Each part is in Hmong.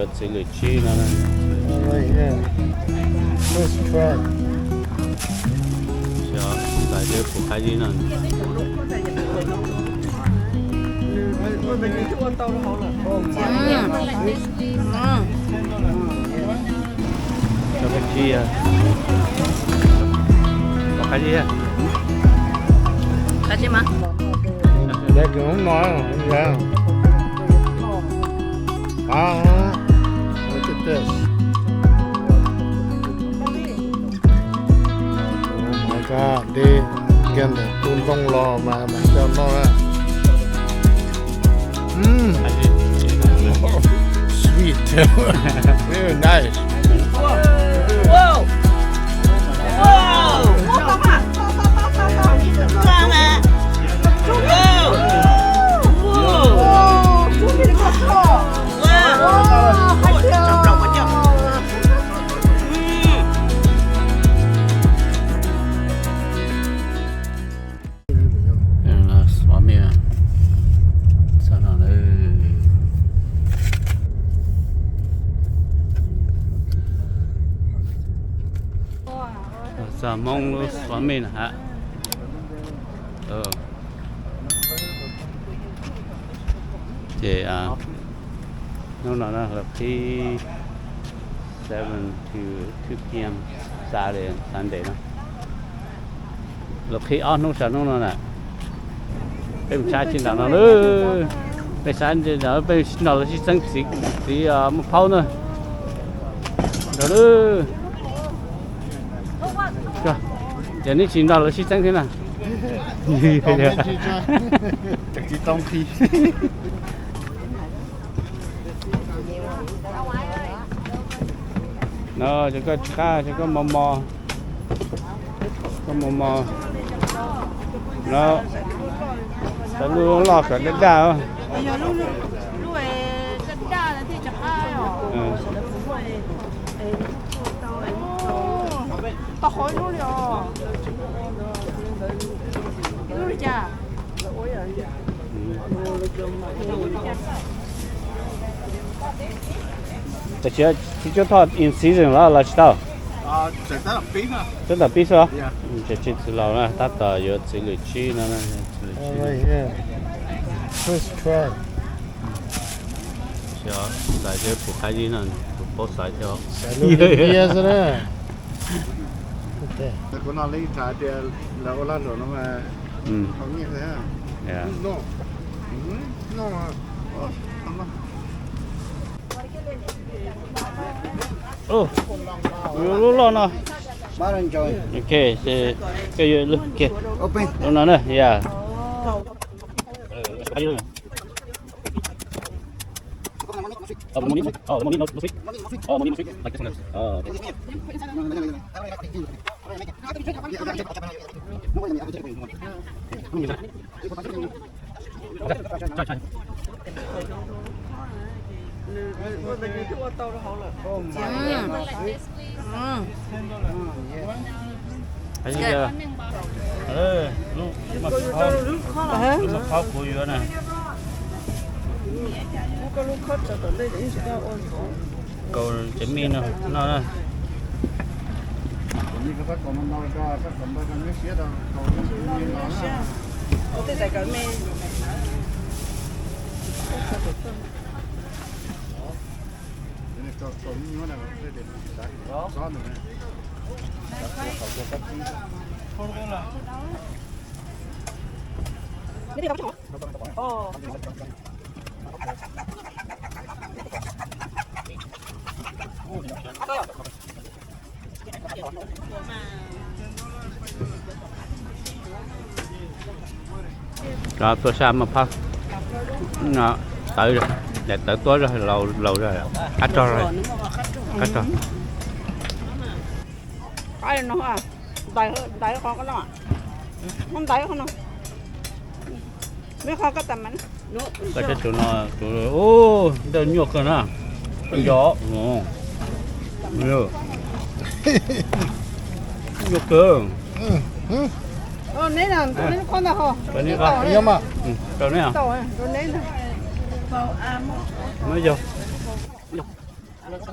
Txiv lwm tsib no na. First try. Xyov, ntais dej puv qab zib no. Tso peb tsib, puv qab zib. Qab zib mas. Ua ntej kiag ntawm tus ntoo los mas mam coj noj na. Sweet. Very nice. Xov mej, txog Hmoob lub xov mej na ha. Ces hnub no lawv qhib seven to two p.m. Saturday, Sunday no. Lawv qhib ob hnub saum hnub no na. Peb mus saib tsis nram no lawm. Peb saib nram peb nrog lawv sib txeeb txiv, txiv muaj phaub na. Nrog lawm. Ces neb tsis nrog lawv sib txeeb thiab na. No ces koj tsis qab, ces koj mos mos, koj mos mos no, tau lub loj kom daj daj. Tau qhov ib lub li os. Ib lub li cas? Tam sim no tsis tau thoj in season los los tsis tau? Tab tom pib xwb. Tsis txwv laus na, tab tom yuav txiv lwm tsib no. First try. Ntais dej puv qab zib no, tus paub xaiv thiab. Lub loj no. Ok, koj yuav lub no na, ya. Lub maj phaub kuv yuav na. Kaus tsev mij no no na. Cov tuaj sab maj phaub, tawv, daim tawv tuab zog, laus zog, qab rog, qab rog. Ntais qhov ko no, ntais qhov no, me qhov ko tas mas. Koj saib tus no, tus, ntawd nyuaj kawg na. Nco, nyuaj kawg. Neb na, neb qhov ntag ho. Rau neb, rau neb. Neb yog. Look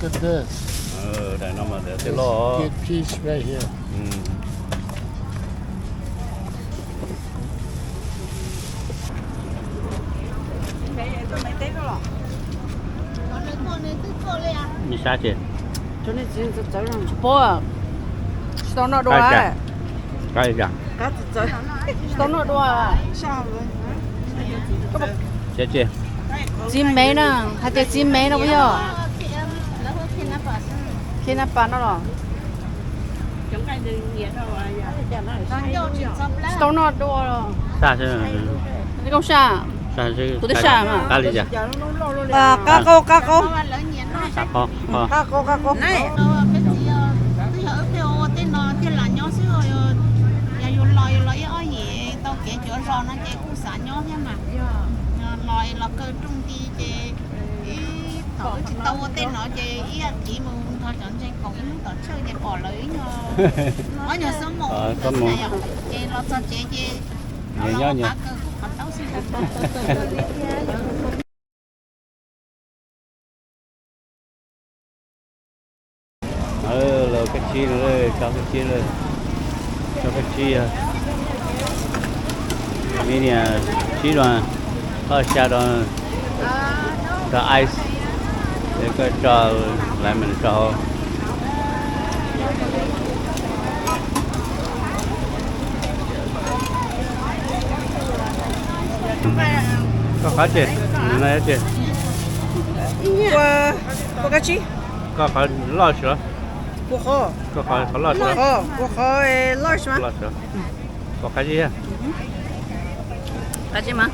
at this. Good piece right here. Nws sab ces. Tsis paub, tsis tau noj dua. Tsis tau noj dua. Txiv Mev na, hais tias txiv Mev no puas yog? Khi nab pas no los? Tsis tau noj dua. Koob saj, kuv twb saj mas. Qab qaub, qab qaub. Qab qaub, qab qaub. Tej no thiaj lam nyob xwb, yog yus los yus los ib ob yim tau kev cuav zos no ces kuj xav nyob thiab mas. Los los kaw rooj nti ces ib thaum tsis tau ua tej no ces ib as thiv mus nrog cov ntseeg koom ib hnub tom tshawj ces pom lawv ib nyuag, ob nyuag xab maum, ces los txog tsev ces nyob nyob qab kaw kuj qhov taub xwb. Lawv kab tsib no, tso kab tsib, tso kab tsib, ib niag tsib los, ob xya los, tso ice, es koj tso lemon rau hauv. Koj qhov tsis, no tsis. Koj qhov loj tsis los? Kuv qhov, kuv qhov loj tsis los? Kuv qhov loj tsis los? Koj qhov tsis. Qhov tsis mas.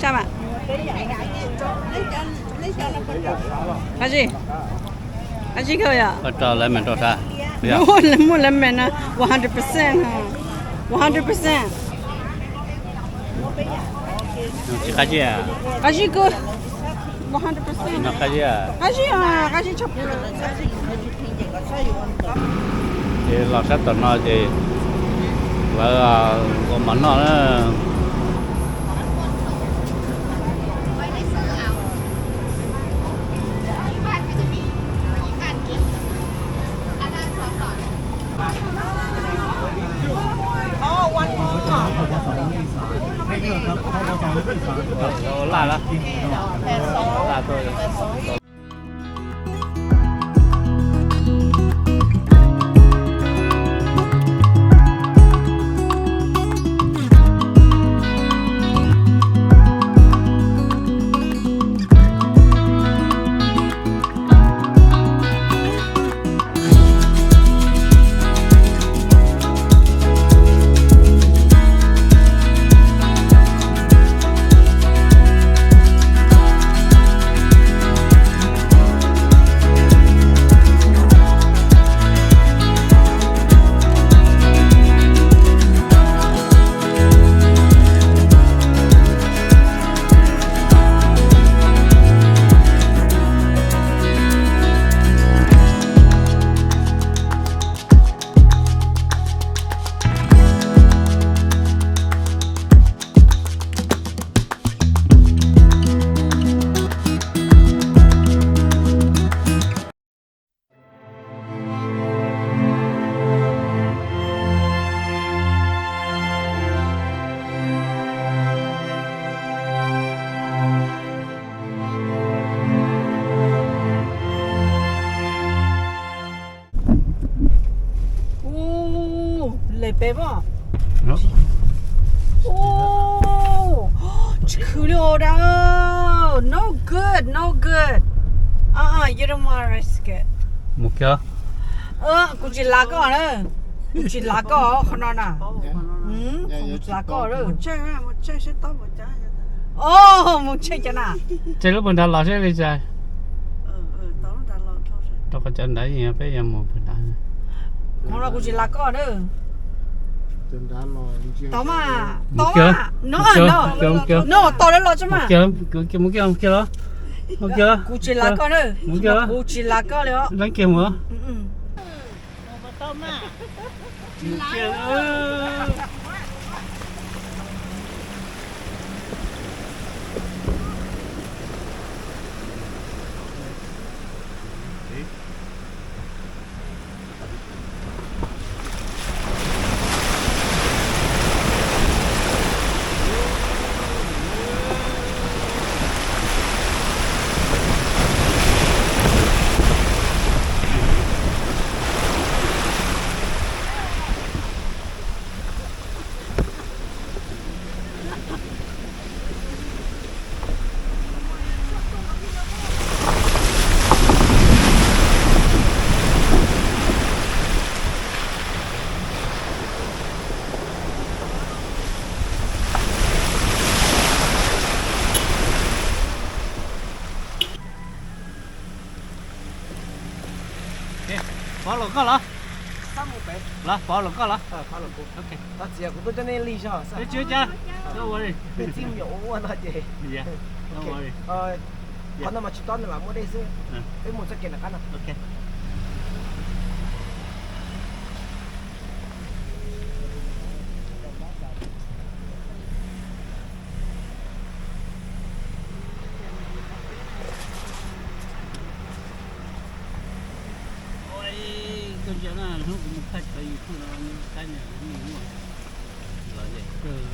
Sab mas. Qhov tsis. Qhov tsis kawg yom? Koj tso lemon rau sab. Muaj lemon no, one hundred percent, one hundred percent. Tsis qab zib. Qab zib kawg. Qab zib, qab zib tshaj plaws. Ces los sab tom no ces lawv ua mov noj na. Laj laj. Ub, le peb pom. Ub, tsis khwv li os dab. No good, no good. Uh-uh, you don't want risk it. Mus kiag. Kuv tsis lav koj na. Kuv tsis lav koj qhov no na. Kuv tsis lav koj. Mus tseg cov na. Tseg lub pawg nrad los seb li cas. Rau qhov cov nrad peb yuav mus pawg nrad. Qhov no kuv tsis lav koj na. Tau mas, tau mas. No, no, tau lawv los tso mas. Mus kiag, mus kiag los. Kuv tsis lav koj na. Kuv tsis lav koj li os. Leej kiag mus. Mus kiag. Koj los? Los, pov los koj los? Ok. Tsis ua cas, no worry. Qhov no mas tsis tob, nws mas muaj dej xwb. Peb mus txoj kev nram qab no. Koj ntsia na, hnub kuv mus thaij cov YouTube no, tab nim kuv mus ua los ces kawg.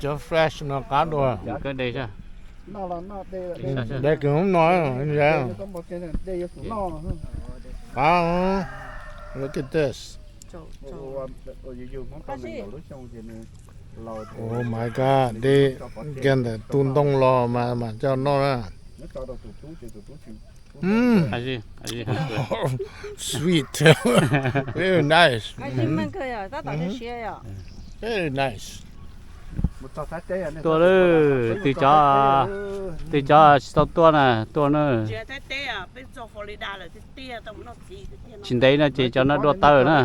Cov fresh no qab dua. Dej kws hub no, qab. Look at this. Oh my God, dej kiag ntawm tus ntoo los mas mam coj noj na. Sweet. Very nice. Very nice. Tuaj lawm, tus cov, tus cov tsis tau tuaj na, tuaj na. Tsis ntev no ces cov no dua taw na.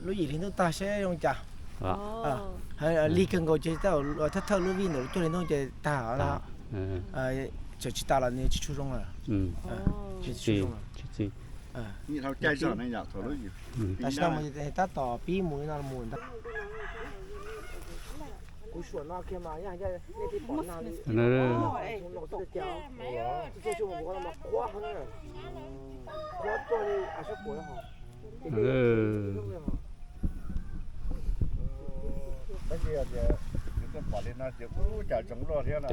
Lub yim hli ntuj tag seb zoo cas. Lig kawg nkaus ces thawj thawj lub vij ntawm lub cuaj hli ntuj ces tag. Tseem tsis tas los nws tsis tshua zoo lawm. Tsis txi. Tam sim no tab tom pib mus li no mus ntag. Kuv suam no kiag mas yog nej twb pom nag li. Qhuav tuaj li a sab puas ho. Tab sis yog tias yus tuaj pom li no ces ub cas zoo luaj thiab no.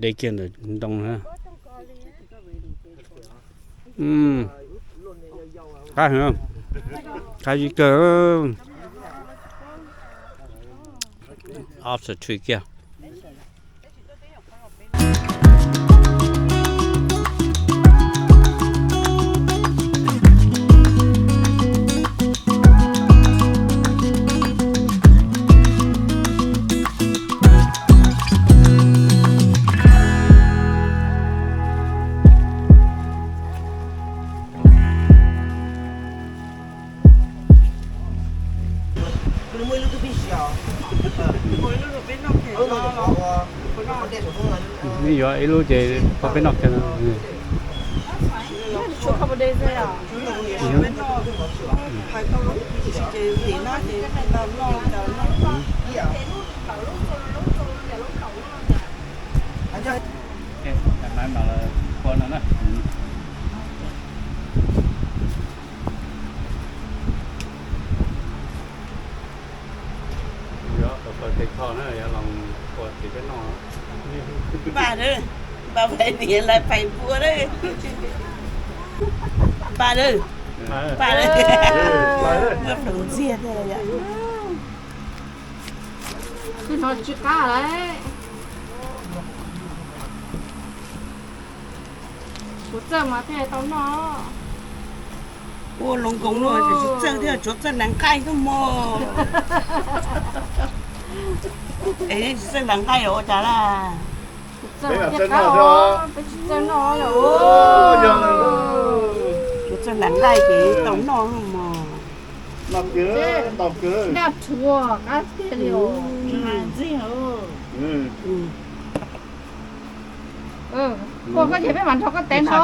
Dej kiag ntawm ntoo na. Qab heev, qab zib kawg. Off the tree kiag. Neb yuav ib lub ces pab peb noj kiag no. Yuav ua tes kho na, yuav los Npaj na, npaj pais niam lawv pais npua na. Npaj na, npaj na. Muab plaws ntxiag thiab yom. Tsis qab lawm. Kuv txawj mas thiaj tau noj. Ua loo nkoos no tsis txawj thiab, tsuav txawj hnav nqaij xwb mog. Es tsis txawj hnav nqaij los ua cas laj? Txawj noj, peb tsis txawj noj. Tsuav txawj hnav nqaij ces tau noj mog. Noj rhuav qab tiag li os. Ntxig. Koj ces peb mam nrog koj tev nrho.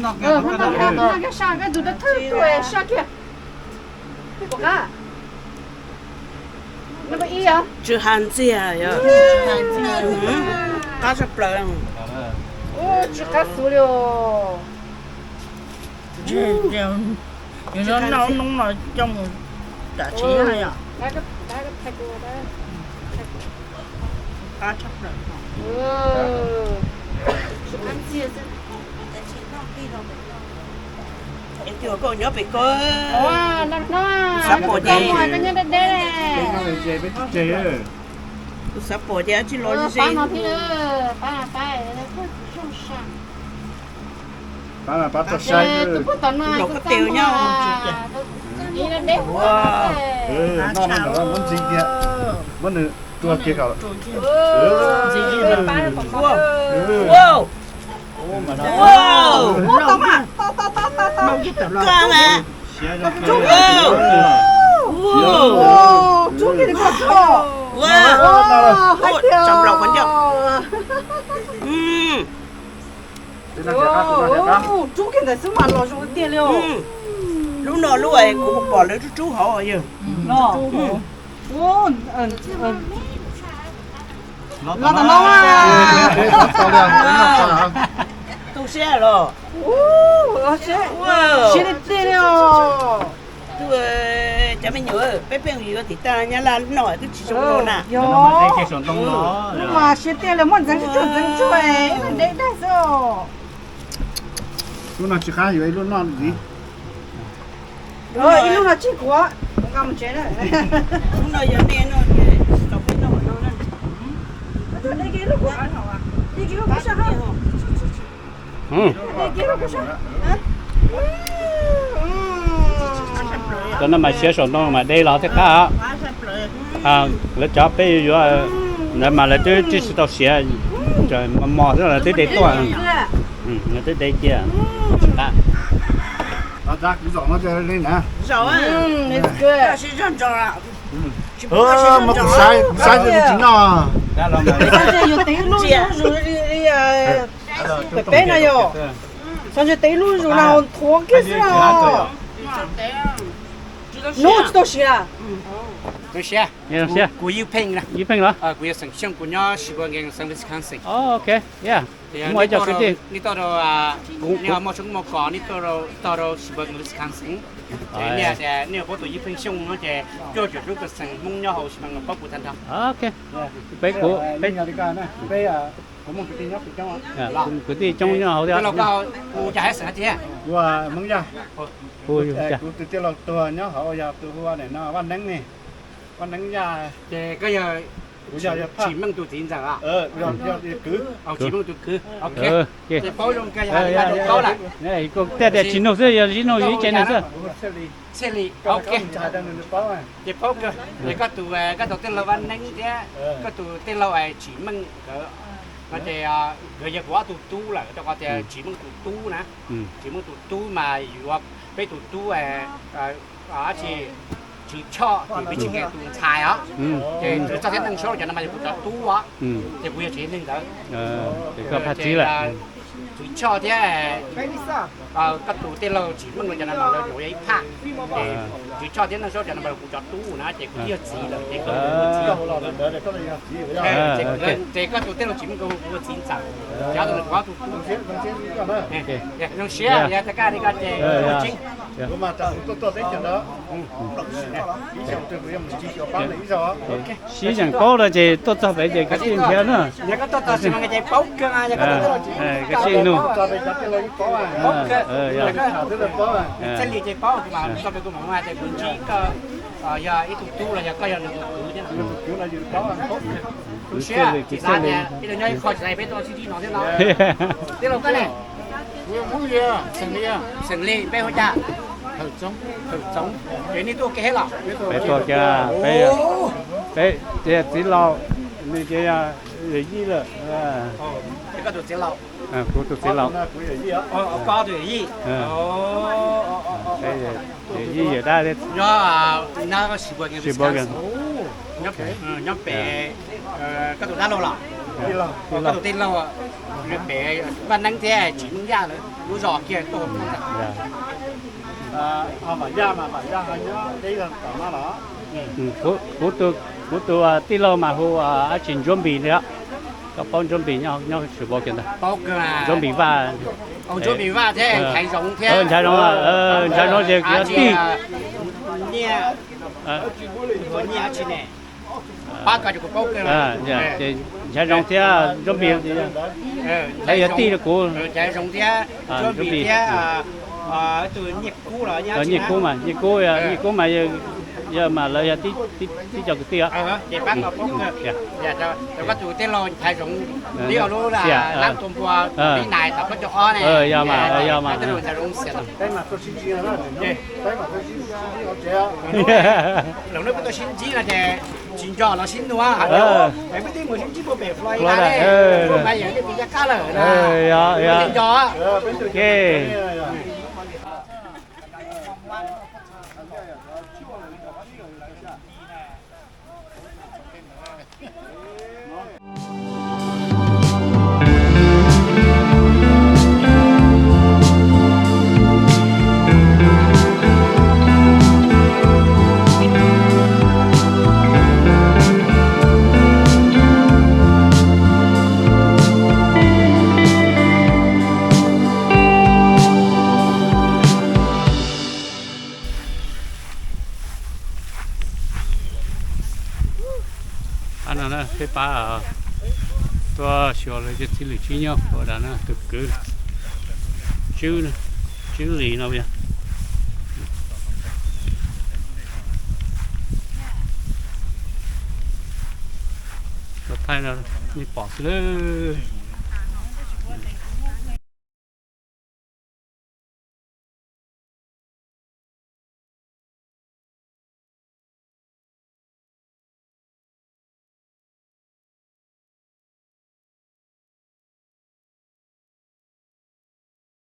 Noj kiag saj, koj tus rau thawj tuaj saj kiag. Pom qab. Tsw ha ntxiag yog. Qab tshaj plaws. Tsw qab xwb li os. Noj noob no coj mus tam tsev yom. Qab tshaj plaws. Es tus koj nyob pem ko. Xav pom ces, tus xav pom ces tsis los ze. Pab mas pab tau saib. Los koj tes nyob. Muab ntxiv kiag, muab nws rua kiag kom. Tsom nplaum qhov ncauj. Rub kiag ntawm xwb mas los zoo tiag li os. Lub no lub kuv pom lawv rub rub hauv yawg. Los tom no. Tu siab los. Siab tiag tiag li os. Cov me nyuam, peb pheej yuav tim tag nyab laj noj twb tsis zoo no na. Yog, lub mas siab tiag li, muaj ntxeev tsuag ntxeev tsuag, ib leeg deb daig xwb. Lub no tsis qab, yuav ib lub noj ntxiv. Ib lub no tseg kuv, kuv nqa mus tsev na. Lub no yog nej noj, tsis tau peb noj no na. Cov no mas siav saum ntoo mas deb los thiaj qab. Lawv cov peb yuav ntawd mas lawv twb tsis tau siav, mos mos xwb lawv twb de tuaj, lawv twb de cia. Tsis qab. Mas kuv saib, kuv saib tsis noj. Peb no yog, sab ntseg tev lub zus na, nthuav kiag xwb os. Nub tsis tau siav. Kuv yog Pheej, kuv yog xeem Xyooj, kuv nyob Sheboygan, Wisconsin. Nej toj rau, nej muaj tshoob muaj kos, nej toj rau Sheboygan, Wisconsin. Nej, nej yuav paub tus yij Pheej Xyooj no ces cuaj caum tsib percent Hmoob nyob hauv Sheboygan paub kuv tag nrho. Peb kuv, peb, kuv muaj kwv tij nyob kuv coob, kwv tij coob nyob hauv thiab. Ua cas hais xeem tiag? Ua Hmoob Yaj. Kuv tus tij laug tuag nyob hauv yog tus hu ua no Vaj Neeb ne. Vaj Neeb Yaj. Ces koj yog Tsim Meej tus txiv ntxawm? Tsim Meej tus kwv. Ces paub zoo kawg, yog li no paub lawm. Tiag tias tsis nug xwb, yog tsis nug yus ib tsev neeg xwb. Txhiaj li, ok. Ces paub kawg. Ces koj tus, koj tus tij laug Vaj Neeb thiab koj tus tij laug Tsim Meej nkawd no ces nkawd yog kuv ob tug tub lawm, rau qhov tias Tsim Meej tus tub na. Tsim Meej tus tub mas yuav peb tus tub dab tsi, Tswv Choj, ces peb tsis nkees tus ntxhais os. Ces Tswv Choj thiab Neej Saub cov no mas yog kuv cov tub os. Ces kuv yog tsev neeg ntawd. Tswv Choj thiab koj tus tij laug Tsim Meej no cov no mas lawv yuav ib phaj. Tsis tshaj thiab no, sab cov no mas kuv cov tub na, ces kuv twb yog txiv lawm ces kuv ua txiv. Ces koj tus tij laug Tsis Meej kuv ua txiv ntxawm, cov tus nws kuv ob tug tub. Zoo siab yog tag kaj li ko ces Sib yeem paub no ces tuaj txog pem ces kav tsij nrhiav na. Yog koj tuaj txog Tsis Meej ces paub kawg, yog koj tuaj txog Tsis Meej ces paub kawg. Txij li ces paub, kuv mam txog pem kuv mam hais tias kuv ntsib koj yog ib tug tub los yog koj yog nws tus kwv thiab. Zoo siab tsis xav tias ib tug nyob ib qho tsis xav peb tuaj sib ntsib no thiab no. Tij laug koj ne? Xeem Lis, peb hu cas? Hawm Txoov. Ces nej tuaj ua ke los? Peb tuaj ua ke, peb, peb txiv laus, nws ces yawm yij lawm. Koj tus txiv laus. Kuv tus txiv laus. Koj tus yawm yij. Yawm yij yawm dab thiab. Nyob, nyob Sheboygan. Nyob pem, koj tus dab laug los? Koj tus tij laug, pem Vaj Neeb thiab Tsis Meej Yaj lawv lub zos kiag tuaj. Kuv tus tij laug mas hu dab tsi Ntsuab Npis thiab. Koj paub Ntsuab Npis nyob Sheboygan ntag. Ntsuab Npis Vaj. Ntsuab Npis Vaj thiab Nchaiv Zoov thiab. Nchaiv Zoov, Nchaiv Zoov ces yog tij. Nchaiv Zoov thiab Ntsuab Npis lawv yog tij rau kuv. Nchaiv Zoov thiab Ntsuab Npis thiab Nyiaj Kub mas, Nyiaj Kub, Nyiaj Kub mas, yog mas lawv yog tib co kwv tij os. Koj tus tij laug Nchaiv Zoov, lub lab tua npua, lub nais tom plaub caug ob ne. Yog mas, yog mas. Lawv no peb tuaj sib ntsib no ces tsis nco los sib nug, es peb twb mus sib ntsib puag pem Florida, Florida, nej tus yaj qab lawm na. Yog, yog. Nco. Pab no na, peb pab tuaj xyuas lawv cov txiv lwm tsib nyob puag nram no, tus kwv Tswb, Tswb Lis no yog. Thaij no nej pom xwb lawm.